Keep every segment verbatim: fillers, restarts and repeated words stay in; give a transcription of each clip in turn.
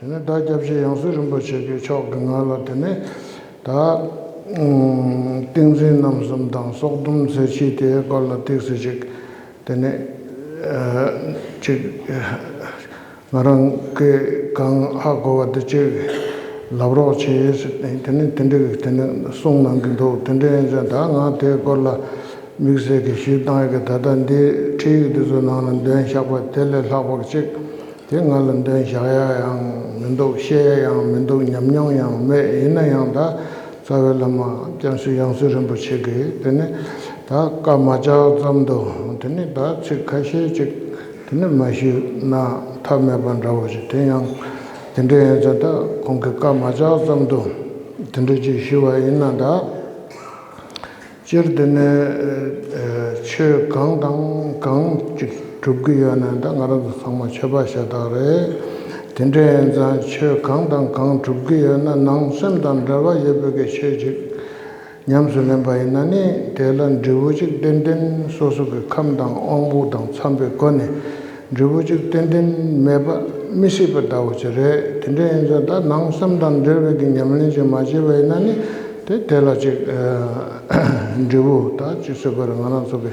དེ་ནས་ད་སྐྱབས་རྗེ་ཡང་སྲིད་རིན་པོ་ཆེ་གི་མཆོག་གི་ངང་ལ་དེ་ནས་ད་ཨུམ་ཏིང་འཛིན་རྣམ་གསུམ་དང་སྲོག་སྡོམ་གཟེར་ཆོད་དེའི་སྐོར་ལ་ཏོག་ཙམ་ཅིག་དེ་ནས་ཨ་ཅིག་ང་རང་གིས་གང་ཧ་གོ་བ་དེ་ཅིག་ལབ་རོགས་བྱེད་ཟེར་ནས། དེ་ནས་དེ་འདྲ་གི་དེ་ནས་གསུང་གནང་གི་འདུག་དེ་འདྲ་ཡིན་ཙང་ད་ང་དེའི་སྐོར་ལ་དམིགས་བསལ་གྱི་ཞུས་བཏང་ཡ་གི། ད་ལྟ་འདི་ཁྲིད་ཡིག་འདི་ཚོ་ནང་ལ་འདོན་བཞག་པ་དེ་ལས་ལྷག་པ་ཅིག་དེ་ང་ལ་འདོན་བཞག་ཡ་ཡང་མི་འདུག་བཤད་ཡ་ཡང་མི་འདུག་ཉམས་མྱོང་ཡང་མེད། ཡིན་ན་ཡང་ད་རྩ་བའི་བླ་མ་སྐྱབས་མགོན་ཡང་སྲིད་རིན་པོ་ཆེ་གིས་དེ་ནས་ད་བཀའ་མ་བཅག་ཙམ་དུ་དེ་ནས་ད་ཚིག་ཁ་ཤས་ཅིག་དེ་ནས་མ་ཞུས་ན་ཐབས་མེད་པ་འདྲ་བོ་ཞིག་དེ་ཡང་དེ་འདྲ་ཡིན་ཙང་ད་ཁོང་གིས་བཀའ་མ་བཅག་ཙམ་དུ་དེ་འདྲ་ཅིག་ཞུས་པ་ཡིན་ན། ད། སྤྱིར་དེ་ནས་ཆོས་གང་དང་གང་ཅིག་སྒྲུབ་ཀྱི་ཡོད་ན་ད་ང་རང་ཚོ་ཚང་མ་ཆོས་པ་ཤ་སྟག་རེད། དེ་འདྲ་ཡིན་ཙང་ཆོས་གང་དང་གང་སྒྲུབ་ཀྱི་ཡོད་ན་ནང་སེམས་དང་འབྲེལ་བ་ཡོད་པའི་གི་ཆོས་ཅིག་ཉམས་སུ་ལེན་པ་ཡིན་ན་ནི་དེ་ལ་འབྲས་བུ་ཅིག་ཏན་ཏན་སོ་སོ་གི་ཁམས་དང་དབང་པོ་དང་འཚམ་པའི་སྒོ་ནས། འབྲས་བུ་གཅིག་ཏན་ཏན་མེད་པ་མི་སྲིད་པ་ལྟ་བུ་ཅིག་རེད། དེ་འདྲ་ཡིན་ཙང་ད་ནང་སེམས་དང་འབྲེལ་བའི་གི་ཉམས་ལེན་ཅིག་མ་བྱས་པ་ཡིན་ན་ནི་དེ་དེ་ལ་ཅིག་འབྲས་བུ་ད་ཅིག་ཟེར་བར་ང་རང་ཚོ་གི་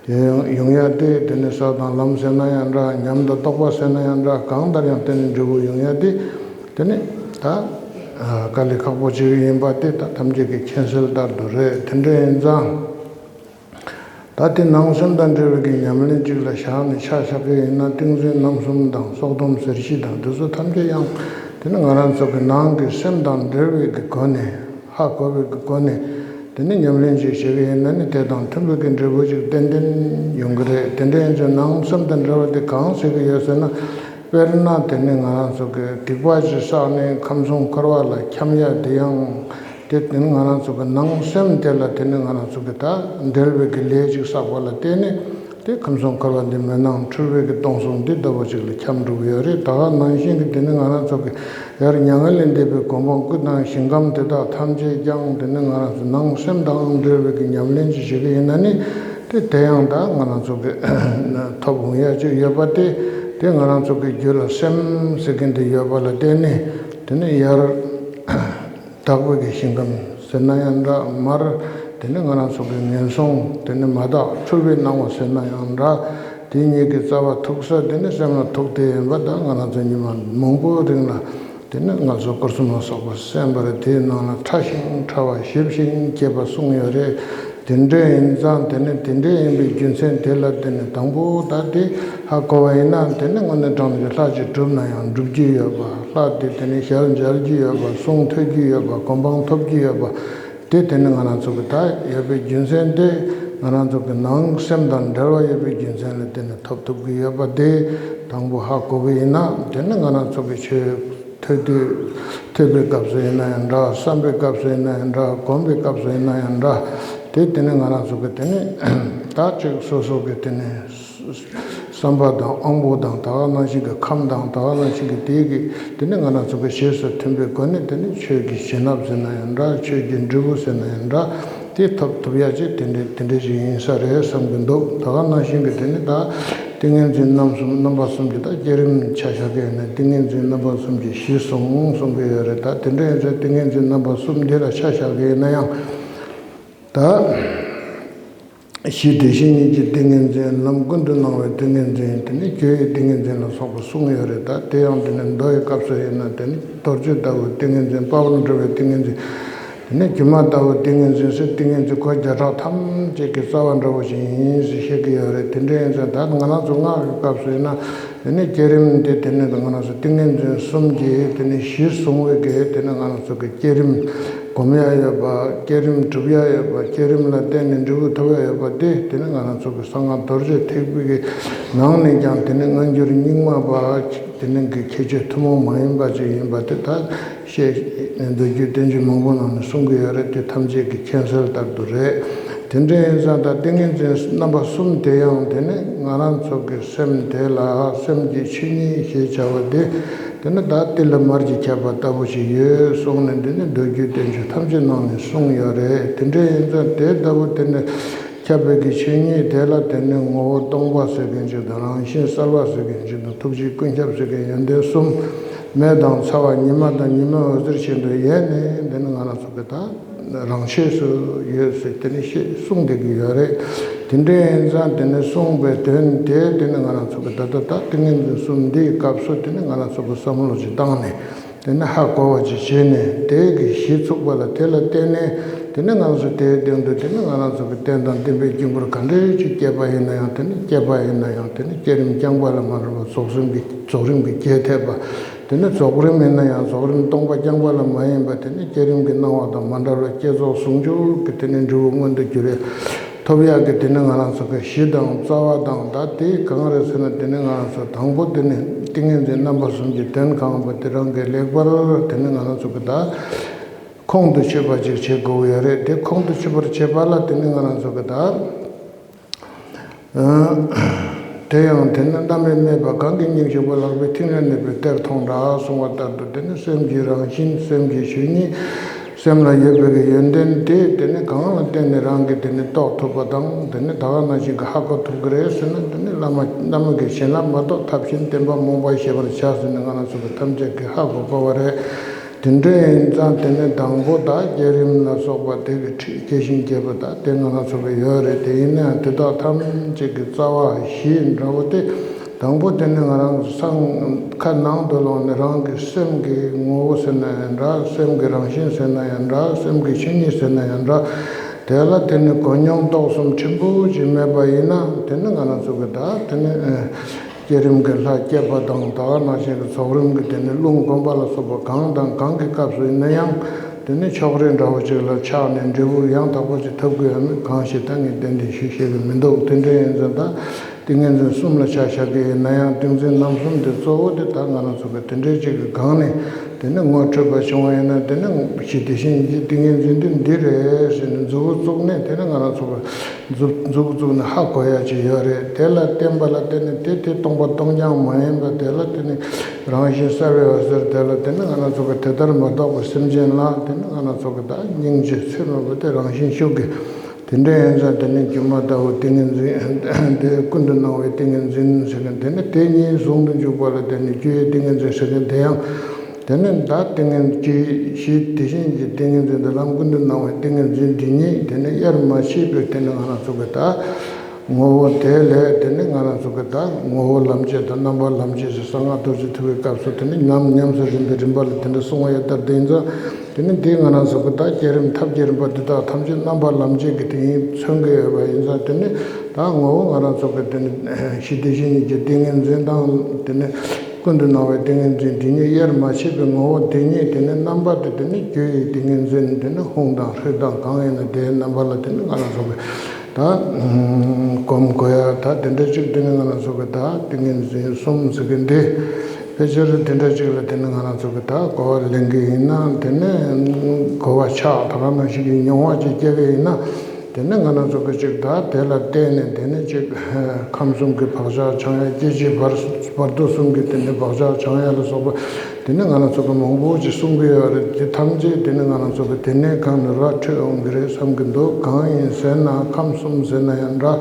དེ་ཡོང་ཡ་དེ། དེ་ནི་ས་དང་ལམ་ཟེར་ན་ཡང་འདྲ། ཉམས་དང་རྟོགས་པ་ཟེར་ན་ཡང་འདྲ། གང་ལྟར་ཡང་དེ་ནི་འབྲས་བུ་ཡོང་ཡ་དེ་དེ་ནི་ད་དཀའ་ལས་ཁག་པོ་ཅིག་ཡིན་པ་དེ་ད་ཐམས་ཅད་ཀྱི་མཁྱེན་གསལ་ལྟར་དུ་རེད། དེ་འདྲ་ཡིན་ཙང་། ད་དེ་ནང་སེམས་དང་འབྲེལ་བའི་གི་ཉམས་ལེན་གཅིག་ལ་བཞག་ནས་ཆ་བཞག་གི་ཡིན་ན་ཏིང་འཛིན་རྣམ་གསུམ་དང་སྲོག་སྡོམ་གཟེར་ཆོད་དང་དེ་ཚོ་ཐམས་ཅད་ཡང་དེ་ནི་ང་རང་ཚོ་གི་ནང་གི་སེམས་དང་འབྲེལ་བའི་གི་སྒོ་ནས་ཧ་གོ་བའི་གི་སྒོ་ནས་དེ་ནི་ཉམས་ལེན་ཅིག་བྱེད་ཀྱི་ཡིན་ན་ནི་དེ་དང་མཐུན་པའི་གི་འབྲས་བུ་ཅིག་ཏན་ཏན་ཡོང་གི་རེད། དེ་འདྲ་ཡིན་ཙང་ནང་སེམས་དང་འབྲེལ་བ་དེ་གང་བྱེད་ཀྱི་ཡོད་ཟེར་ན། དཔེར་ན་དེ་ནི་ང་རང་ཚོ་གི་སྡིག་པ་ཅིག་བསགས་ནས་ཁམས་གསུམ་འཁོར་བ་ལ་འཁྱམ་ཡ་དེ་ཡང་། དེ་དེ་ནི་ང་རང་ཚོ་གི་ནང་སེམས་དེ་ལ་དེ་ནི་ང་རང་ཚོ་གི་ད་འབྲེལ་བའི་གི་ལས་ཅིག་བསགས་པ་ལ་བརྟེན་ནས་དེ་ཁམས་གསུམ་འཁོར་བ་འདི་མུན་ནག་འཁྲུལ་བའི་གི་སྟོང་གསུམ་འདི་ལྟ་བུ་ཅིག་ལ་འཁྱམས་འགྲོ་གི་ཡོད་རེད། ད་ག་ནང་བཞིན་གི་དེ་ནི་ང་རང་ཚོ་གི་ཡར་མྱ་ངན་ལས་འདས་པའི་གོ་འཕང་སྐུ་དང་ཞིང་ཁམས་དེ་དག་ཐམས་ཅད་ཀྱང་དེ་ནི་ང་རང་ཚོ་ནང་སེམས་དང་འབྲེལ་བའི་གི་ཉམས་ལེན་ཅིག་བྱེད་ཀྱི་ཡིན་ན་ནི་དེ་དེ་ཡང་ད་ང་རང་ཚོ་གི་ཐོབ་འོང་ཡ་ཅིག་ཡོད་པ་དེ། དེ་ང་རང་ཚོ་གི་རྒྱུད་ལ་སེམས་ཟེར་མཁན་དེ་ཡོད་པ་ལ་བརྟེན་ནས་དེ་ནི་ཡར། དག་པའི་གི་ཞིང་ཁམས་ཟེར་ན་ཡང་འདྲ། མར་དེ་ནི་ང་རང་ཚོ་གི་ངན་སོང་དེ་ནི་མ་དག་འཁྲུལ་པའི་སྣང་བ་ཟེར་ན་ཡང་འདྲ། དེ་གཉིས་ཀྱི་རྩ་བ་ཐུག་ས་དེ་ནི་སེམས་ལ་ཐུག་དེ་ཡིན་པ་དང་ང་རང་ཚོ་ཉི་མ་མང་པོའི་རིང་ལ་དེ་ནི་ངལ་གསོ་སྐོར་གསུམ་ལ་སོགས་པ་གསན་པ་རེད། དེའི་ནང་ལ་ཕྲ་ཞིང་ཕྲ་བ་ཞིབ་ཅིང་རྒྱས་པ་གསུངས་ཡོད་རེད། དེ་འདྲ་ཡིན་ཙང་དེ་ནི་དེ་འདྲ་ཡིན་པའི་རྒྱུ་མཚན་དེ་ལ་བརྟེན་ནས་དང་པོ་ད་དེ་ཧ་གོ་བ་ཡིན་ན་དེ་ནི་དངོས་གནས་དྲང་གནས་ཀྱི་ལྷ་ཅིག་སྒྲུབ་ན་ཡང་སྒྲུབ་རྒྱུ་ཡོད་པ། ལྷ་དེ་དེ་ནི་ཞལ་མཇལ་རྒྱུ་ཡོད་པ། གསུང་ཐོས་རྒྱུ་ཡོད་པ། གོ་འཕང་ཐོབ་རྒྱུ་ཡོད་པ། དེ་དེ་ནི་ང་རང་ཚོ་གི་ད་ཡོད་པའི་རྒྱུ་མཚན་དེ་ང་རང་ཚོ་གི་ནང་སེམས་དང་འབྲེལ་བ་ཡོད་པའི་རྒྱུ་མཚན་ལ་བརྟེན་ནས་ཐོབ་ཐུབ་ཀྱི་ཡོད་པ་དེ་དང་པོ་ཧ་གོ་གི་ཡིན་ན་དེ་ནི་ང་རང་ཚོ་གི་ཆོས་ཐོས་དུས་ཐོས་པའི་སྐབས་སུ་ཡིན་ན་ཡང་འདྲ། བསམ་པའི་སྐབས་སུ་ཡིན་ན་ཡང་འདྲ། སྒོམ་པའི་སྐབས་སུ་ཡིན་ན་ཡང་འདྲ། དེ་དེ་ནི་ང་རང་ཚོ་གི་དེ་ནི་ད་ཅིག་སོ་སོ་གི་དེ་ནི་བསམ་པ་དང་དབང་པོ་དང་ད་ག་ནང་བཞིན་གི་ཁམས་དང་ད་ག་ནང་བཞིན་གི་དེ་གི་དེ་ནི་ང་རང་ཚོ་གི་རྗེས་སུ་མཐུན་པའི་སྒོ་ནས་དེ་ནི་ཆོས་ཀྱི་བྱིན་རླབས་ཟེར་ན་ཡང་འདྲ། ཆོས་ཀྱི་འབྲས་བུ་ཟེར་ན་ཡང་འདྲ། དེ་ཐོབ་ཐུབ་ཡ་ཅིག་དེ་འདྲ་དེ་འདྲ་ཞིག་ཡིན་ས་རེད་བསམ་གི་འདུག་ད་ག་ནང་བཞིན་གི་དེ་ནི་ད་ཏིང་ངེ་འཛིན་རྣམ་གསུམ་རྣམ་པ་གསུམ་གྱི་ད་བསྐྱེད་རིམ་ཆ་བཞག་གི་ཡོད་ན་ཏིང་ངེ་འཛིན་རྣམ་པ་གསུམ་གྱི་གཞི་གསུངས་གསུང་གི་ཡོད་རེད། ད་དེ་འདྲ་ཡིན་ཙང་ཏིང་ངེ་འཛིན་རྣམ་པ་གསུམ་འདི་ལ་ཆ་བཞག་གི་ཡིན་ན་ཡང་ད། གཞི་དེ་བཞིན་ཉིད་ཀྱི་ཏིང་ངེ་འཛིན། ལམ་ཀུན་ཏུ་སྣང་བའི་ཏིང་ངེ་འཛིན། དེ་ནི་རྒྱུ་ཡི་ཏིང་ངེ་འཛིན་ལ་སོགས་པ་གསུངས་ཡོད་རེད། ད་དེ་ཡང་དེ་ནི་མདོ་ཡི་སྐབས་སུ་ཡིན་ན་དེ་ནི་རྡོ་རྗེ་ལྟ་བུའི་ཏིང་ངེ་འཛིན། དཔའ་བར་འགྲོ་བའི་ཏིང་ངེ་འཛིན། དེ་ནི་སྒྱུ་མ་ལྟ་བུའི་ཏིང་ངེ་འཛིན་ཟེར། ཏིང་ངེ་འཛིན་སྐོར་བརྒྱ་ཕྲག་ཐམས་ཅད་ཀྱི་རྩ་བ་འདྲ་བོ་ཞིག་ཡིན་ཟེར་བཤད་ཀྱི་ཡོད་རེད། དེ་འདྲ་ཡིན་ཙང་ད་ང་རང་ཚོ་སྔགས་ཀྱི་སྐབས་སུ་ཡིན་ན། དེ་ནས་བསྐྱེད་རིམ་དེ་དེ་ནས་ང་རང་ཚོ་ཏིང་ངེ་འཛིན་གསུམ་གྱིས་དེ་ནས་གཞི་བཟུང་བའི་གི་དེ་ནས་ང་རང་ཚོ་གི་བསྐྱེད་རིམ་སྒོམ་ཡ་ཡོད་པ། བསྐྱེད་རིམ་སྒྲུབ་ཡ་ཡོད་པ། བསྐྱེད་རིམ་ལ་བརྟེན་ནས་འབྲས་བུ་ཐོབ་ཡ་ཡོད་པ་དེ་དེ་ནས་ང་རང་ཚོ་གི་གསང་སྔགས་རྡོ་རྗེ་ཐེག་པའི་གི་ནང་ནས་ཀྱང་དེ་ནས་སྔ་འགྱུར་རྙིང་མ་པ་དེ་ནས་གི་ཁྱད་ཆོས་ཐུན་མོང་མ་ཡིན་པ་ཅིག་ཡིན་པ་དེ་ད། ཞེས་མདོ་རྒྱུད་བསྟན་བཅོས་མང་པོ་ནང་ནས་གསུང་གི་ཡོད་རེད། དེ་ཐམས་ཅད་ཀྱི་མཁྱེན་གསལ་ལྟར་དུ་རེད། དེ་འདྲ་ཡིན་ཙང་ད་ཏིང་ངེ་འཛིན་རྣམ་པ་གསུམ་དེ་ཡང་དེ་ནི་ང་རང་ཚོ་གི་སེམས་དེ་ལ་སེམས་ཀྱི་ཆོས་ཉིད་ཞེས་བྱ་བ་དེ་དེ་ནི་ད་ཏིལ་ལ་མར་གྱིས་ཁྱབ་པ་ལྟ་བུ་ཞིག་ཡོད་གསུངས་ནས་འདི་ནི་མདོ་རྒྱུད་བསྟན་བཅོས་ཐམས་ཅད་ནང་ནས་གསུངས་ཡོད་རེད། དེ་འདྲ་ཡིན་ཙང་དེ་ལྟ་བུ་དེ་ནི་ཁྱབ་པའི་གི་ཆོས་ཉིད་དེ་ལ་དེ་ནི་ངོ་བོ་སྟོང་པ་ཟེར་མཁན་ཅིག་དང་རང་བཞིན་གསལ་བ་ཟེར་མཁན་ཅིག་དང་ཐུགས་རྗེ་ཀུན་ཁྱབ་ཟེར་མཁན་ཡོན་ཏན་གསུམ། མེ་དང་ཚ་བ་ཉི་མ་དང་ཉི་མའི་འོད་ཟེར་བཞིན་དུ་ཡལ་ནས། དེ་ནི་ང་རང་ཚོ་གི་ད་རང་ཆས་སུ་ཡོད་ཟེར་དེ་ནི་བཤད་གསུངས་བསྡད་ཀྱི་ཡོད་རེད། དེ་འདྲ་ཡིན་ཙང་དེ་ནི་གསུངས་པའི་དོན་དེ་དེ་ནི་ང་རང་ཚོ་གི་ད་ལྟ་ད་ཏིང་ངེ་འཛིན་གསུམ་འདིའི་སྐབས་སུ་དེ་ནི་ང་རང་ཚོ་གི་བསམ་བློ་ཅིག་བཏང་ནས། དེ་ནས་ཧ་གོ་བ་ཅིག་བྱས་ནས། དེ་གི་གཞི་ཚུགས་པ་ལ་དེ་ལ་བརྟེན་ནས། དེ་ནས་ང་ཚོ་དེའི་སྟེང་དུ་དེ་ནས་ང་རང་ཚོ་གི་རྟེན་དང་བརྟེན་པའི་སྐྱེ་འགྲོ་ག་འདྲའི་ཅིག་སྐྱེས་པ་ཡིན་ན་ཡང་། དེ་ནས་སྐྱེས་པ་ཡིན་ན་ཡང་། དེ་ནས་བསྐྱེད་རིམ་རྐྱང་པ་ལ་མ་རུང་བ་རྫོགས་རིམ་གྱི་རྫོགས་རིམ་གྱི་རྒྱས་ཐེབས་པ། དེ་ནས་རྫོགས་རིམ་ཡིན་ན་ཡང་རྫོགས་རིམ་སྟོང་པ་རྐྱང་པ་ལ་མ་ཡིན་པ། དེ་ནས་བསྐྱེད་རིམ་གྱི་སྣང་བ་དང་མ་འདྲ་བའི་བསྐྱེད་རྫོགས་ཟུང་འཇུག་གི་དེ་ནས་འབྲས་བུ་མངོན་དུ་གྱུར་བའི་ཐོབ་ཡག་གི་དེ་ནི་ང་རང་ཚོ་གི་གཞི་དང་རྩ་བ་དང་། ད་དེ་གང་རེད་ཟེར་ན། དེ་ནི་ང་རང་ཚོ་དང་པོ་དེ་ནི་ཏིང་ངེ་འཛིན་རྣམ་པ་གསུམ་གྱི་དོན་གང་བ་དེ་རང་གི་ལེགས་པར་དེ་ནི་ང་རང་ཚོ་གི་ད་ཁོང་དུ་ཆུད་པ་ཅིག་བྱེད་དགོས་ཡོད་རེད། དེ་ཁོང་དུ་ཆུད་པར་བྱེད་པ་ལ་དེ་ནི་ང་རང་ཚོ་གི་ད་དེ་ཡང་དེ་ནི་བླ་མས་སྨྲས་པ། གང་གིས་སྙིང་ཞུགས་པ་ལག་པའི་མཐིལ་ནས་སྨྲས་པའི་གཏེར་མཐོང་འདྲ་གསུངས་པ་ལྟར་དུ། དེ་ནི་སེམས་ཀྱི་རང་བཞིན། སེམས་ཀྱི་ཆོས་ཉིད། སེམས་ལ་ཡོད་པའི་གི་ཡོན་ཏན་དེ་དེ་ནི་གང་ལ་བརྟེན་ནས་རང་གིས་དེ་ནི་རྟོགས་ཐུབ་པ་དང་། དེ་ནི་ད་ག་ནང་བཞིན་གྱི་ཧ་གོ་ཐུབ་ཀྱི་རེད་ཟེར་ན། དེ་ནི་བླ་མ་བླ་མ་གི་བྱིན་རླབས་མ་གཏོགས་ཐབས་གཞན་བསྟེན་པ་རྨོངས་པ་ཞེས་པར་བྱ་ཟེར་ནས་ང་རང་ཚོ་གི་ཐམས་ཅད་ཀྱིས་ཧ་གོ་དགོས་པ་རེད། དེ་འདྲ་ཡིན་ཙང་དེ་ནི་དང་པོ་ད་བསྐྱེད་རིམ་ལ་སོགས་པ་དེ་གི་ཁྲིད་དགྱེས་ཤིང་དགྱེས་པ་ད་དེ་ང་རང་ཚོ་གི་ཡོད་རེད། དེ་ཡིན་ན་ཡང་དེ་དག་ཐམས་ཅད་ཀྱི་རྩ་བ་གཞི་འདྲ་བོ་དེ། དང་པོ་དེ་ནི་ང་རང་སང་ཁ་ནང་དུ་ལོག་ནས་རང་གི་སེམས་ཀྱི་ངོ་བོ་ཟེར་ན་ཡང་འདྲ། སེམས་ཀྱི་རང་བཞིན་ཟེར་ན་ཡང་འདྲ། སེམས་ཀྱི་ཆོས་ཉིད་ཟེར་ན་ཡང་འདྲ། དེ་ལ་དེ་ནི་གོ་མྱོང་རྟོགས་གསུམ་ཕྲན་བུ་ཅིག་མེད་པ་ཡིན་ན། དེ་ནི་ང་རང་ཚོ་གི་ད་དེ་ནི་ཨ་བསྐྱེད་རིམ་གྱི་ལྷ་བསྐྱེད་པ་དང་། ད་ག་ནང་བཞིན་གྱི་རྫོགས་རིམ་གྱི་དེ་ནི་རླུང་བསྒོམ་པ་ལ་སོགས་པ་གང་དང་གང་གི་སྐབས་སུ་ཡིན་ན་ཡང་། དེ་ནི་ཕྱོགས་རིས་འདྲ་བོ་ཅིག་ལ་ཆགས་ནས་འབྲས་བུ་ཡང་དག་པ་ཅིག་ཐོབ་ཀྱི་ཡོད་མེད་གང་ཞིག་ད་ངས་ཏན་ཏན་ཞུ་ཤེས་ཀྱི་མི་འདུག་དེ་འདྲ་ཡིན་ཙང་ད་ཏིང་ངེ་འཛིན་གསུམ་ལ་ཆ་བཞག་གི་ཡིན་ན་ཡང་། ཏིང་འཛིན་རྣམ་གསུམ་དེ་གཙོ་བོ་དེ་ད་ང་རང་ཚོ་གི་དེ་འདྲའི་ཅིག་གི་སྒང་ནས་དེ་ནི་ངོ་འཕྲོད་པ་བྱུང་བ་ཡིན་ན། དེ་ནི་གཞི་དེ་བཞིན་གྱི་ཏིང་ངེ་འཛིན་དེ་འདི་རེད་ཟེར་ནས་མཛུབ་བཙུགས་ནས། དེ་ནི་ང་རང་ཚོ་གི་མཛུབ་མཛུབ་བཙུགས་ནས་ཧ་གོ་ཡ་ཅིག་ཡོད་རེད། དེ་ལ་བརྟེན་པ་ལ་བརྟེན་ནས་དེ་དེ་སྟོང་པ་སྟོང་རྐྱང་མ་ཡིན་པ། དེ་ལ་དེ་ནི་རང་བཞིན་གསལ་བའི་འོད་ཟེར་དེ་ལ་དེ་ནི་ང་རང་ཚོ་གི་དེ་ལྟར་མ་རྟོགས་པའི་སེམས་ཅན་ལ་དེ་ནི་ང་རང་ཚོ་གི་ད་སྙིང་རྗེ་ཚད་མེད་པ་དེ་རང་བཞིན་ཤུགས་ཀྱིས། དེ་འདྲ་ཡིན་ཙང་དེ་ནི་སྒྱུ་མ་ལྟ་བུ་ཏིང་ངེ་འཛིན་དེ། ཀུན་ཏུ་སྣང་བའི་ཏིང་ངེ་འཛིན་ཟེར་མཁན་དེ་ནི། དེ་ཉིད་ཟུང་དུ་འཇུག་པ་ལ་དེ་ནི་རྒྱུ་ཡི་ཏིང་ངེ་འཛིན་ཟེར་མཁན་དེ་ཡང་། དེ་ནི་ད་ཏིང་ངེ་འཛིན་གྱི་གཞི་དེ་བཞིན་གྱི་ཏིང་ངེ་འཛིན་དེ་ལམ་ཀུན་ཏུ་སྣང་བའི་ཏིང་ངེ་འཛིན་དེ་ཉིད་དེ་ནི་དབྱེར་མ་ཕྱེད་པའི་དེ་ནི་ང་རང་ཚོ་གི་ད་ངོ་བོ་དེ་ལས། དེ་ནི་ང་རང་ཚོ་གི་ད་ངོ་བོ་ལམ་བྱེད་དང་རྣམ་པ་ལམ་བྱེད་ཟེར། གསང་སྔགས་རྡོ་རྗེ་ཐེག་པའི་སྐབས་སུ་དེ་ནི་ཉམས་ཉམས་སུ་རིམ་པའི་རིམ་པ་ལ་དེ་འདྲ་གསུང་བ་ཡོད་ལྟར། དེ་ཡིན་ཙང་དེ་ནི་དེ་ང་རང་ཚོ་གི་ད་བསྐྱེད་རིམ་ཐབས་ཀྱི་རིམ་པ་འདི་དག་ཐམས་ཅད་རྣམ་པ་ལམ་བྱེད་ཀྱི་དེ་ཉིད་མཚོན་གྱི་ཡོད་པ་ཡིན་ཙང་། དེ་ནི་ད་ངོ་བོ་ང་རང་ཚོ་གི་དེ་ནི་གཞི་དེ་བཞིན་ཉིད་ཀྱི་ཏིང་ངེ་འཛིན་དང་། དེ་ནི་ཀུན་ཏུ་སྣང་བའི་ཏིང་ངེ་འཛིན་དེ་ཉིད་དབྱེར་མ་ཕྱེད་པའི་ངོ་བོ་དེ་ཉིད། དེ་ནི་རྣམ་པ་དེ་དེ་ནི་རྒྱུ་ཡི་ཏིང་ངེ་འཛིན་དེ་ནི་ཧཱུྃ་དང་ཧྲཱིཿ་དང་གང་ཡིན་ན་དེའི་རྣམ་པ་ལ་དེ་ནི་ང་རང་ཚོ་གི་ད་སྒོམ་དགོས་ཡ། ད་དེ་འདྲ་ཅིག་དེ་ནི་ང་རང་ཚོ་གི་ད་ཏིང་ངེ་འཛིན་གསུམ་ཟེར་གི་འདི་ཕལ་ཆེར་དེ་འདྲ་ཅིག་ལ་དེ་ནི་ང་རང་ཚོ་གི་ད་གོ་བ་ལེན་གི་ཡིན་ན། དེ་ནི་གོ་བ་ཆགས། ད་ག་ནང་བཞིན་གྱི་མྱོང་བ་ཅིག་སྐྱེ་གི་ཡིན་ན། དེ་ནི་ང་རང་ཚོ་གི་ཅིག་ད་དེ་ལ་བརྟེན་ནས་དེ་ནི་ཅིག་ཁམས་གསུམ་གྱི་བག་ཆགས་བྱང་ཡ། སྐྱེ་འཆི་བར་བར་དོ་གསུམ་གྱི་དེ་ནི་བག་ཆགས་བྱང་ཡ་ལ་སོགས་པ་དེ་ནི་ང་རང་ཚོ་གི་མང་པོ་ཅིག་གསུང་གི་ཡོད་རེད། དེ་ཐམས་ཅད་དེ་ནི་ང་རང་ཚོ་གི་དེ་ནས་གང་ནས་ར་འཕྲོས་འོང་གི་རེད་བསམ་གི་འདུག་གང་ཡིན་ཟེར་ན། ཁམས་གསུམ་ཟེར་ན་ཡང་འདྲ།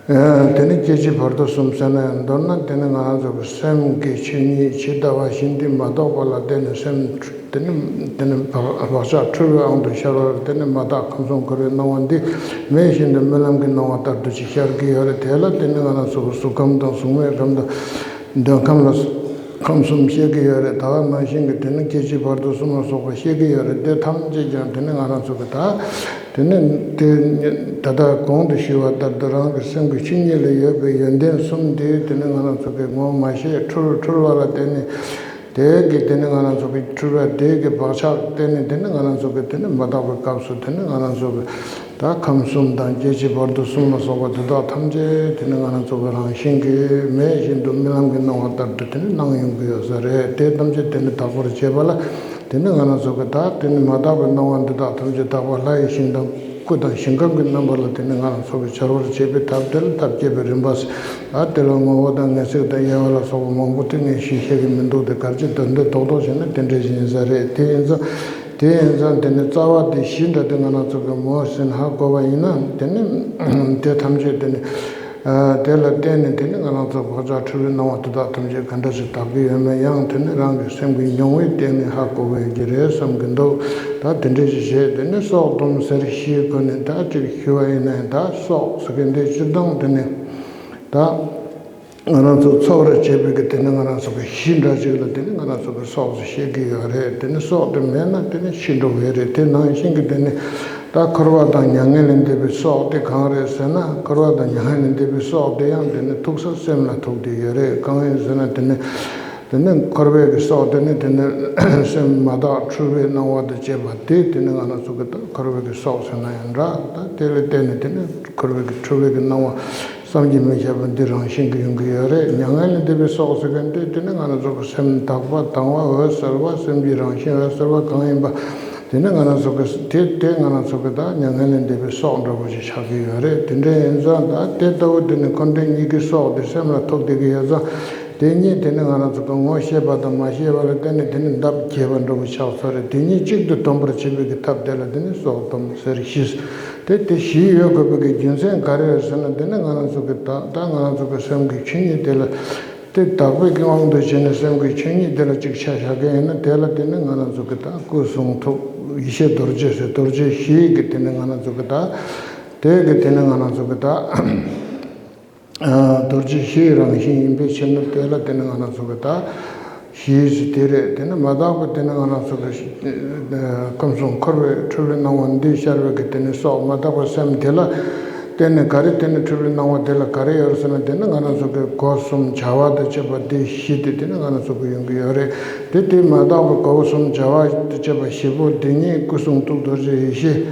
ཨ། དེ་ནི་སྐྱེ་འཆི་བར་དོ་གསུམ་ཟེར་ན་ཡང་། མདོར་ན་དེ་ནི་ང་རང་ཚོ་གི་སེམས་ཀྱི་ཆོས་ཉིད་ཇི་ལྟ་བ་བཞིན་དུ་མ་རྟོགས་པ་ལ་བརྟེན་ནས་སེམས་དེ་ནི་དེ་ནི་བག་བག་ཆགས་འཁྲུལ་བའི་དབང་དུ་ཤར་བར། དེ་ནི་མ་དག་ཁམས་གསུམ་འཁོར་བའི་སྣང་བ་འདི་མེད་བཞིན་དུ་རྨི་ལམ་གྱི་སྣང་བ་ལྟར་དུ་ཅིག་ཤར་གྱི་ཡོད་རེད། དེ་ལ་དེ་ནི་ང་རང་ཚོ་གི་གཟུགས་ཁམས་དང་གཟུགས་མེད་ཁམས་དང་། འདོད་ཁམས་ལ་ཁམས་གསུམ་བཤད་ཀྱི་ཡོད་རེད། ད་ག་ནང་བཞིན་གྱི་དེ་ནི་སྐྱེ་འཆི་བར་དོ་གསུམ་ལ་སོགས་པ་བཤད་ཀྱི་ཡོད་རེད། དེ་ཐམས་ཅད་ཀྱང་དེ་ནི་ང་རང་ཚོ་གི་ད་དེ་ནི་དེ་ད་ལྟ་གོང་དུ་ཞུས་པ་ལྟར་དུ་རང་གི་སེམས་ཀྱི་ཆོས་ཉིད་ལ་ཡོད་པའི་ཡོན་ཏན་གསུམ་དེ་དེ་ནི་ང་རང་ཚོ་གི་ངོ་མ་ཤེས། འཁྲུལ་འཁྲུལ་བ་ལ་བརྟེན་ནས་དེ་གི་དེ་ནི་ང་རང་ཚོ་གི་འཁྲུལ་བ་དེ་གི་བག་ཆགས་བརྟེན་ནས་དེ་ནི་ང་རང་ཚོ་གི་དེ་ནི་མ་དག་པའི་སྐབས་སུ་དེ་ནི་ང་རང་ཚོ་གི་ད་ཁམས་གསུམ་དང་སྐྱེ་འཆི་བར་དོ་གསུམ་ལ་སོགས་པ་དེ་དག་ཐམས་ཅད་དེ་ནི་ང་རང་ཚོ་གི་རང་བཞིན་གྱིས་མེད་བཞིན་དུ་རྨི་ལམ་གྱི་སྣང་བ་ལྟར་དུ་དེ་ནི་སྣང་ཡོང་གི་ཡོད་ས་རེད། དེ་ཐམས་ཅད་དེ་ནི་དག་པར་བྱེད་པ་ལ་དེ་ནི་ང་རང་ཚོ་གི་ད་དེ་ནི་མ་དག་པའི་སྣང་བ་འདི་དག་ཐམས་ཅད་དག་པ་ལྷ་ཡི་ཞིང་དང་སྐུ་དང་ཞིང་ཁམས་ཀྱི་རྣམ་པ་ལ་དེ་ནི་ང་རང་ཚོ་གི་འཆར་བར་བྱེད་པའི་ཐབས་དེ་ལ་ཐབས་བསྐྱེད་པའི་རིམ་པ་ཟེར། ད་དེ་ལ་ངོ་བོ་དང་ངེས་ཚིག་དང་དབྱེ་བ་ལ་སོགས་པ་མང་པོ་དེ་ངས་ཞུ་ཤེས་ཀྱི་མི་འདུག་དེ་གར་གྱི་དོན་དེ་རྡོག་རྡོག་བྱས་ན་དེ་འདྲ་ཞིག་ཡིན་ས་རེད། དེ་ཡིན་ཙང་། དེ་ཡིན་ཙང་དེ་ནི་རྩ་བ་དེ་བཞི་འདྲ་དེ་ང་རང་ཚོ་གི་མོ་ཟིན་ཧ་གོ་བ་ཡིན་ན། དེ་ནི་དེ་ཐམས་ཅད་དེ་ནི་ དེ་ལ་བརྟེན་ནས་དེ་ནི་ང་རང་ཚོ་བག་ཆགས་འཁྲུལ་པའི་སྣང་བ་དེ་དག་ཐམས་ཅད་ག་འདྲ་ཞིག་དག་གི་ཡོད་མེད། ཡང་དེ་ནི་རང་གི་སེམས་ཀྱི་མྱོང་བའི་སྟེང་ནས་ཧ་གོ་དགོས་ཀྱི་རེད་བསམ་གྱི་འདུག་ད་དེ་འདྲ་ཞིག་བྱས། དེ་ནི་སྲོག་སྡོམ་ཟེར་བཞིའི་སྒོ་ནས་ད་ཅིག་ཞུ་བ་ཡིན་ན། ད་སྲོག་ཟེར་མཁན་དེ་སྤྱིར་བཏང་དེ་ནི་ད། ང་རང་ཚོ་འཚོ་བར་བྱེད་པའི་གི་དེ་ནི་ང་རང་ཚོ་གི་གཞི་འདྲ་ཅིག་ལ་དེ་ནི་ང་རང་ཚོ་གི་སྲོག་ཅེས་བཤད་ཀྱི་ཡོད་རེད། དེ་ནི་སྲོག་དེ་མེད་ན་དེ་ནི་ཤི་འགྲོ་གི་རེད། དེ་ནང་བཞིན་གྱི་དེ་ནི་ད་འཁོར་བ་དང་མྱ་ངན་ལས་འདས་པའི་སྲོག་དེ་གང་རེད་ཟེར་ན། འཁོར་བ་དང་མྱ་ངན་ལས་འདས་པའི་སྲོག་དེ་ཡང་དེ་ནི་ཐུག་ས་སེམས་ལ་ཐུག་བསྡད་ཡོད་རེད། གང་ཡིན་ཟེར་ན་དེ་ནི་དེ་ནི་འཁོར་བའི་གི་སྲོག་དེ་ནི་དེ་ནི་སེམས་མ་དག་འཁྲུལ་པའི་སྣང་བ་དང་བཅས་པ་དེ་དེ་ནི་ང་རང་ཚོ་གི་ད་འཁོར་བའི་གི་སྲོག་ཟེར་ན་ཡང་འདྲ། ད་དེ་ལ་བརྟེན་ནས་དེ་ནི་འཁོར་བའི་གི་འཁྲུལ་པའི་གི་སྣང་བ་བསམ་གྱིས་མི་ཁྱབ་པ་འདི་རང་བཞིན་གྱིས་ཡོང་གི་ཡོད་རེད། མྱ་ངན་ལས་འདས་པའི་སྲོག་ཟེར་མཁན་དེ་དེ་ནི་ང་རང་ཚོ་གི་སེམས་དག་པ་དང་བ་འོད་གསལ་བ། སེམས་ཀྱི་རང་བཞིན་འོད་གསལ་བ་གང་ཡིན་པ་དེ་ནི་ང་རང་ཚོ་གི་དེ་དེ་ང་རང་ཚོ་གི་ད་མྱ་ངན་ལས་འདས་པའི་སྲོག་འདྲ་བོ་ཞིག་ཆགས་ཀྱི་ཡོད་རེད། དེ་འདྲ་ཡིན་ཙང་ད་དེ་ལྟ་བུ་དེ་ནི་འཁོར་འདས་གཉིས་ཀྱི་སྲོག་དེ་སེམས་ལ་ཐུག་བསྡད་ཀྱི་ཡོད་ཙང་། དེ་གཉིས་དེ་ནི་ང་རང་ཚོ་གི་ངོ་ཤེས་པ་དང་མ་ཤེས་པ་ལ་བརྟེན་ནས་དེ་ནི་འདབ་བརྒྱས་པ་འདྲ་བོ་ཆགས་ཚར་རེད། དེ་གཉིས་གཅིག་ཏུ་སྡོམ་པར་བྱེད་པའི་གི་ཐབས་དེ་ལ་དེ་ནི་སྲོག་སྡོམ་ཟེར། བཞི། དེ་དེ་བཞི་ཡོད་དགོས་པའི་གི་རྒྱུ་མཚན་ག་རེ་རེད་ཟེར་ན། དེ་ནི་ང་རང་ཚོ་གི་ད་ད་ང་རང་ཚོ་གི་སེམས་ཀྱི་ཆོས་ཉིད་དེ་ལ། དེ་དག་པའི་གི་དབང་དུ་བྱས་ནས་སེམས་ཀྱི་ཆོས་ཉིད་དེ་ལ་གཅིག་ཆ་བཞག་གི་ཡིན་ན། དེ་ལ་དེ་ནི་ང་རང་ཚོ་གི་ད་སྐུ་གསུང་ཐུགས་ཡེ་ཤེས་རྡོ་རྗེ་ཟེར། རྡོ་རྗེ་བཞི་གི་དེ་ནི་ང་རང་ཚོ་གི་ད་དེ་གི་དེ་ནི་ང་རང་ཚོ་གི་ད། རྡོ་རྗེ་བཞིའི་རང་བཞིན་ཡིན་པའི་ཕྱིར་ན། དེ་ལ་དེ་ནི་ང་རང་ཚོ་གི་ད་བཞི་ཟེར་དེ་རེད། དེ་ནི་མ་དག་པ་དེ་ནི་ང་རང་ཚོ་གི་ཁམས་གསུམ་འཁོར་བའི་འཁྲུལ་པའི་སྣང་བ་འདི་ཤར་བའི་གི་དེ་ནི་སྲོག་མ་དག་པའི་སེམས་དེ་ལ་བརྟེན་ནས་ག་རེ། དེ་ནི་འཁྲུལ་པའི་སྣང་བ་དེ་ལ་ག་རེ་ཡོད་ཟེར་ན། དེ་ནི་ང་རང་ཚོ་གི་སྒོ་གསུམ་བྱ་བ་དང་བཅས་པ་དེ་བཞི་དེ་དེ་ནི་ང་རང་ཚོ་གི་ཡོང་གི་ཡོད་རེད། དེ་དེ་མ་དག་པའི་སྒོ་གསུམ་བྱ་བ་དང་བཅས་པ་བཞི་པོ་དེ་ཉིད་སྐུ་གསུང་ཐུགས་རྡོ་རྗེ་ཡེ་ཤེས།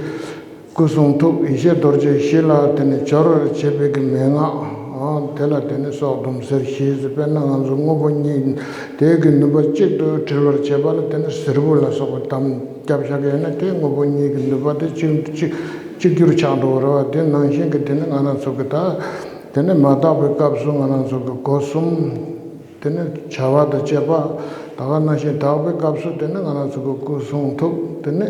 སྐུ་གསུང་ཐུགས་ཡེ་ཤེས་རྡོ་རྗེ་བཞི་ལ་དེ་ནི་སྦྱོར་བར་བྱེད་པའི་གི་མན་ངག་དེ་ལ་དེ་ནི་སྲོག་སྡོམ་ཟེར། བཞི་ཟེར། དཔེར་ན་ང་ཚོ་དངོས་པོ་གཉིས་དེ་གི་ནུས་པ་གཅིག་ཏུ་དྲིལ་བར་བྱེད་པ་ལ་དེ་ནི་གཟིར་བུ་ལ་སོགས་པ་དམ་བརྒྱབ་བཞག་གི་ཡོད་ན། དེ་དངོས་པོ་གཉིས་ཀྱི་ནུས་པ་དེ་གཅིག་གཅིག་གཅིག་གྱུར་ཆགས་འགྲོ་བ་རེད་བ། དེ་ནང་བཞིན་གྱི་དེ་ནི་ང་རང་ཚོ་གི་ད་དེ་ནི་མ་དག་པའི་སྐབས་སུ་ང་རང་ཚོ་གི་སྒོ་གསུམ། དེ་ནི་བྱ་བ་དང་བཅས་པ། ད་ག་ནང་བཞིན་དག་པའི་སྐབས་སུ་དེ་ནི་ང་རང་ཚོ་གི་སྐུ་གསུང་ཐུགས། དེ་ནི་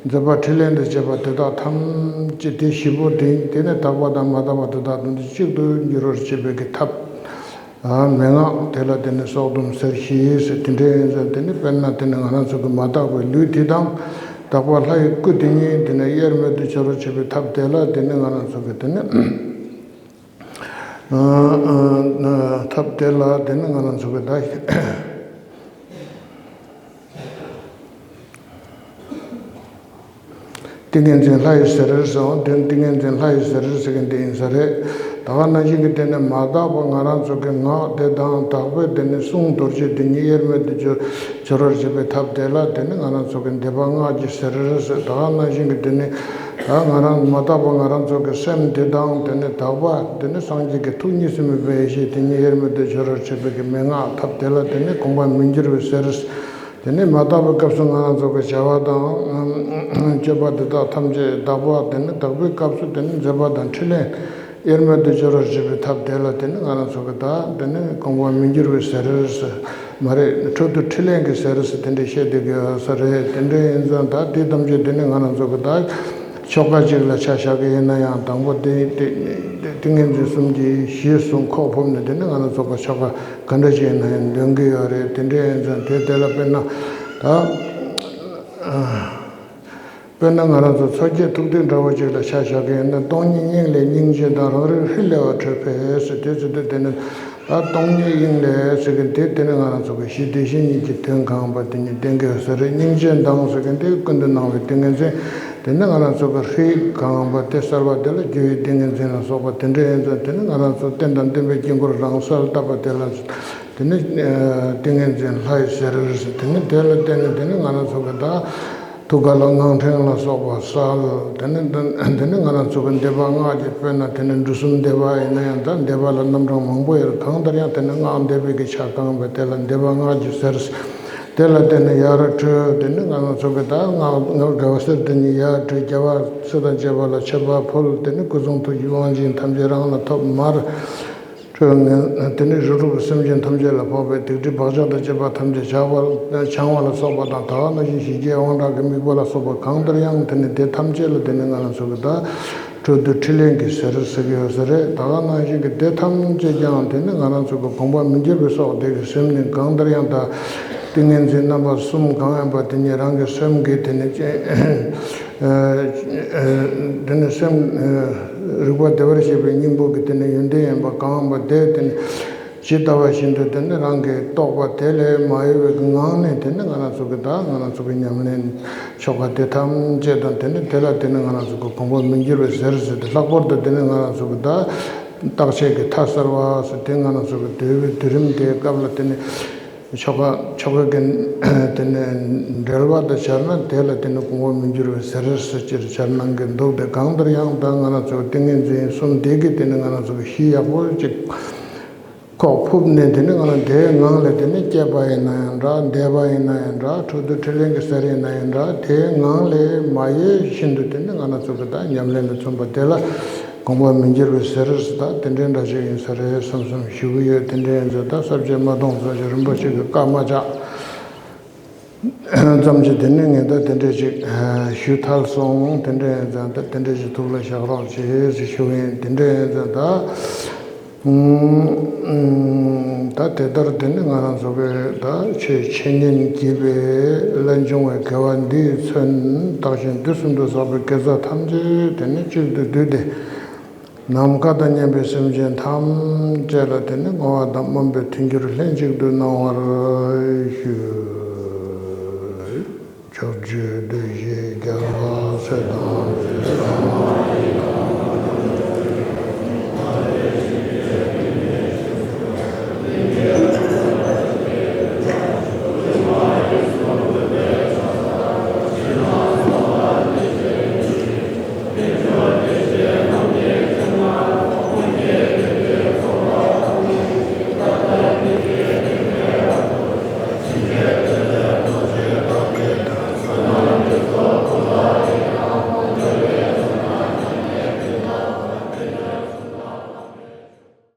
མཛད་པ་འཕྲིན་ལས་དང་བཅས་པ་དེ་དག་ཐམས་ཅད། དེ་བཞི་པོ་དེ་དེ་ནི་དག་པ་དང་མ་དག་པ་དེ་དག་དོན་དུ་གཅིག་ཏུ་འགྱུར་བར་བྱེད་པའི་གི་ཐབས། མན་ངག་དེ་ལ་དེ་ནི་སྲོག་སྡོམ་ཟེར། བཞི་ཟེར། དེ་འདྲ་ཡིན་ཙང་དེ་ནི་དཔེར་ན་དེ་ནི་ང་རང་ཚོ་གི་མ་དག་པའི་ལུས་དེ་དང་། དག་པ་ལྷ་ཡི་སྐུ་དེ་གཉིས་དེ་ནི་དབྱེར་མེད་དུ་སྦྱོར་བར་བྱེད་པའི་ཐབས་དེ་ལ་དེ་ནི་ང་རང་ཚོ་གི་དེ་ནི། ཐབས་དེ་ལ་དེ་ནི་ང་རང་ཚོ་གི་ད་ཏིང་ངེ་འཛིན་ལྷ་ཡི་ཟེར་ཟེར་བ་དེ། ཏིང་ངེ་འཛིན་ལྷ་ཡི་ཟེར་ཟེར་མཁན་དེ་ཡིན་ས་རེད། ད་ག་ནང་བཞིན་གྱི་དེ་ནི་མ་དག་པ་ང་རང་ཚོ་གི་ངག་དེ་དང་། དག་པའི་དེ་ནི་གསུང་རྡོ་རྗེ་དེ་གཉིས་དབྱེར་མེད་དུ་སྦྱོར་སྦྱོར་བར་བྱེད་པའི་ཐབས་དེ་ལ་དེ་ནི་ང་རང་ཚོ་གི་བཟླས་པ་སྔགས་ཀྱི་ཟེར་ཟེར། ད་ག་ནང་བཞིན་གྱི་དེ་ནི། ད་ང་རང་མ་དག་པ་ང་རང་ཚོ་གི་སེམས་དེ་དང་། དེ་ནི་དག་པ་དེ་ནི་སངས་རྒྱས་ཀྱི་ཐུགས་ཉིད་སེམས་དཔའི་ཡེ་ཤེས་དེ་གཉིས་དབྱེར་མེད་དུ་སྦྱོར་བར་བྱེད་པའི་གི་མན་ངག་ཐབས་དེ་ལ་དེ་ནི་དགོངས་པ་མི་འགྱུར་བའི་ཟེར། དེ་ནི་མ་དག་པའི་སྐབས་སུ་ང་རང་ཚོ་གི་བྱ་བ་དང་སྤྱོད་པ་དེ་དག་ཐམས་ཅད་དག་པ། དེ་ནི་དག་པའི་སྐབས་སུ་དེ་ནི་མཛད་པ་དང་འཕྲིན་ལས་དབྱེར་མེད་དུ་སྦྱོར་བར་བྱེད་པའི་ཐབས་དེ་ལ་དེ་ནི་ང་རང་ཚོ་གི་ད་དེ་ནི་དགོངས་པ་མི་འགྱུར་བའི་ཟེར། མ་རེད། འཕྲོ་མཐུད་འཕྲིན་ལས་ཀྱི་ཟེར་ཟེར་དེ་འདྲ་བཤད་བསྡད་ཀྱི་ཡོད་ས་རེད། དེ་འདྲ་ཡིན་ཙང་ད་དེ་ཐམས་ཅད་དེ་ནི་ང་རང་ཚོ་གི་ད་ཆོ་ག་ཅིག་ལ་ཆ་བཞག་གི་ཡིན་ན་ཡང་། དང་པོ་དེ་དེ་ཏིང་ངེ་འཛིན་གསུམ་གྱི་གཞི་གསུམ་ཁོག་ཕུབ་ནས་དེ་ནི་ང་རང་ཚོ་གི་ཆོ་ག་ག་འདྲ་ཅིག་ཡིན་ན་ཡང་འདོན་གྱི་ཡོད་རེད། དེ་འདྲ་ཡིན་ཙང་དེ་དེ་ལ་དཔེར་ན་ད། དཔེར་ན་ང་རང་ཚོ་མཚོ་སྐྱེས་ཐུག་ཐིག་འདྲ་བོ་ཅིག་ལ་ཆ་བཞག་གི་ཡིན་ན། སྟོང་ཉིད་སྙིང་ལས་སྙིང་རྗེ་དང་། རང་རིག་ཧྲིལ་ལེ་བ་འཕྲོད་པས་ཟེར། དེ་ཚོ་དེ་དེ་ནི་ད་སྟོང་ཉིད་དབྱིངས་ལས་ཟེར་གི་དེ་དེ་ནི་ང་རང་ཚོ་གི་གཞི་དེ་བཞིན་ཉིད་ཀྱི་དོན་གང་ཡིན་པ་དེ་ཉིད་བསྟན་གི་ཡོད་ས་རེད། སྙིང་རྗེ་དང་ཟེར་གི་དེ་ཀུན་ཏུ་སྣང་བའི་ཏིང་ངེ་འཛིན། དེ་ནི་ང་རང་ཚོ་གི་ཧྲིལ་གང་ཡིན་པ་དེ་གསལ་བ་དེ་ལ་རྒྱུ་ཡི་ཏིང་ངེ་འཛིན་ལ་སོགས་པ་དེ་འདྲ་ཡིན་ཙང་། དེ་ནི་ང་རང་ཚོ་རྟེན་དང་བརྟེན་པའི་དཀྱིལ་འཁོར་རང་གསལ་བཏབ་པ་དེ་ལ། དེ་ནི་ཏིང་ངེ་འཛིན་ལྷ་ཡི་ཟེར་ཟེར། དེ་ནི་དེ་ལ་བརྟེན་ནས་དེ་ནི་ང་རང་ཚོ་གི་ད་ཐུགས་ཀ་ལ་སྔགས་ཕྲེང་ལ་སོགས་པ་གསལ། དེ་ནི་དེ་ནི་ང་རང་ཚོ་གི་བཟླས་པ་སྔགས་ཀྱི་དཔེར་ན་དེ་ནི་འབྲུ་གསུམ་བཟླས་པ་ཡིན་ན་ཡང་། ད་བཟླས་པ་ལ་རྣམ་གྲངས་མང་པོ་ཡོད། གང་ལྟར་ཡང་དེ་ནི་སྔགས་བཟླས་པའི་གི་ཆ་གང་བས་དེ་ལ་བཟླས་པ་སྔགས་ཀྱི་ཟེར། དེ་ལ་བརྟེན་ནས་ཡར་འཕྲོས། དེ་ནི་ང་རང་ཚོ་གི་ད་སྔགས་སྔགས་དགེ་བ་གསེར་དེ་ཉིད་ཡར་འཕྲོས། རྒྱལ་བ་སྲས་དང་བཅས་པ་ལ་མཆོད་པ་ཕུལ། དེ་ནི་སྐུ་གསུང་ཐུགས་ཀྱི་དབང་བྱིན་ཐམས་ཅད་རང་ལ་ཐོབ། མར་འཕྲོས་ནས་དེ་ནི་རིགས་དྲུག་གི་སེམས་ཅན་ཐམས་ཅད་ལ་ཕོག་པའི་སྡིག་སྒྲིབ་བག་ཆགས་དང་བཅས་པ་ཐམས་ཅད་བྱང་བ་བྱང་བ་ལ་སོགས་པ་དང་། ད་ག་ནང་བཞིན་ཞི་རྒྱས་དབང་དྲག་གི་དམིགས་པ་ལ་སོགས་པ་གང་ལྟར་ཡང་དེ་ནི་དེ་ཐམས་ཅད་ལ་དེ་ནི་ང་རང་ཚོ་གི་ད་ འཕྲོ་འདུ་འཕྲིན་ལས་ཀྱི་ཟེར་ཟེར་གྱི་ཡོད་ས་རེད། ད་ག་ནང་བཞིན་གྱི་དེ་ཐམས་ཅད་ཀྱང་དེ་ནི་ང་རང་ཚོ་གི་དགོངས་པ་མི་འགྱུར་བའི་སོགས་དེ་གི་སེམས་ནི་གང་ལྟར་ཡང་དག་ཏིང་ངེ་འཛིན་རྣམ་པ་གསུམ་གང་ཡིན་པ་དེ་ཉིད་རང་གི་སེམས་ཀྱི་དེ་ནི་ཅི་དེ་ནི་སེམས་རིག་པ་བདེ་བར་གཤེགས་པའི་སྙིང་པོ་གི་དེ་ནི་ཡོན་ཏན་ཡིན་པ་གང་ཡིན་པ་དེ་དེ་ནི་ཇི་ལྟ་བ་བཞིན་དུ་དེ་ནི་རང་གི་རྟོགས་པ་དེ་ལས་མ་གཡོས་པའི་ངང་ནས་དེ་ནི་ང་རང་ཚོ་གི་ད་ང་རང་ཚོ་གི་ཉམས་ལེན་ཆོ་ག་དེ་ཐམས་ཅད་དང་དེ་ནི་དེ་ལ་དེ་ནི་ང་རང་ཚོ་གི་དགོངས་པ་མི་འགྱུར་བའི་ཟེར་ཟེར་ཏེ། ལྷག་པར་དུ་དེ་ནི་ང་རང་ཚོ་གི་ད་བརྟག་དཔྱད་ཀྱི་མཐའ་གསལ་བ་ཟེར་དེ་ང་རང་ཚོ་གི་འདོད་པའི་དུས་རིམ་དེའི་སྐབས་ལ་དེ་ནི་ཆོ་ག་ཆོ་ག་གི་དེ་ནི་འགྲེལ་བ་དང་སྦྱར་ན་དེ་ལ་དེ་ནི་དགོངས་པ་མི་འགྱུར་བའི་ཟེར་ཟེར་ཅེས་སྦྱར་གནང་གི་འདུག་དེ་གང་ལྟར་ཡང་ད་ང་རང་ཚོ་ཏིང་ངེ་འཛིན་གསུམ་དེ་གི་དེ་ནི་ང་རང་ཚོ་གི་གཞི་ཡག་པོ་ཅིག་ཁོག་ཕུབ་ནས་དེ་ནི་ང་རང་དེའི་ངང་ལས་དེ་ནི་བསྐྱེད་པ་ཡིན་ན་ཡང་འདྲ། འདེབས་པ་ཡིན་ན་ཡང་འདྲ། འཕྲོ་འདུ་འཕྲིན་ལས་ཀྱི་ཟེར་ཡིན་ན་ཡང་འདྲ། དེའི་ངང་ལས་མ་གཡོས་བཞིན་དུ་དེ་ནི་ང་རང་ཚོ་གི་ད་ཉམས་ལེན་ལ་མཚོན་པ་དེ་ལ་དགོངས་པ་མི་འགྱུར་བའི་ཟེར་ཟེར་ད་དེ་འདྲའི་འདྲ་ཞིག་ཡིན་ས་རེད་བསམ་བསམ་ཞུ་གི་ཡོད། དེ་འདྲའི་ཡིན་ཚེ་ད་ས་བཅད་མ་གཏོང་ཚོད་ཅིག་རིན་པོ་ཆེ་གི་བཀའ་མ་བཅག་ཙམ་གྱིས་དེ་ནས་ངས་ད་དེ་འདྲས་ཅིག་ཞུས་ཐལ་སོང་། དེ་འདྲས་ཡིན་ཙང་ད་དེ་འདྲས་ཅིག་ཐུགས་ལ་བཞག་རོགས་བྱེད་ཞེས་ཞུ་གི་ཡིན། དེ་འདྲས་ཡིན་ཙང་ད་ད་དེ་ལྟར་དེ་ནི་ང་རང་ཚོ་གི་ད་ཆོས་འཆད་ཉན་བགྱིས་པའི་ལས་བྱུང་བའི་དགེ་བ་འདིས་མཚོན་བདག་གཞན་དུས་གསུམ་དུ་བསགས་པའི་དགེ་རྩ་ཐམས་ཅད་དེ་ནི་གཅིག་ཏུ་བསྡུས་ཏེ། ནམ་མཁའ་དང་མཉམ་པའི་སེམས་ཅན་ཐམས་ཅད་ལ་དེ་ནི་བསྔོ་བ་དང་སྨོན་པའི་མཐུན་འགྱུར་ལྷན་ཅིག་ཏུ་གནང་བར་ཞུ། ཕྱོགས་བཅུའི་གདུལ་བྱའི་རྒྱལ་བ་སྲས་དང་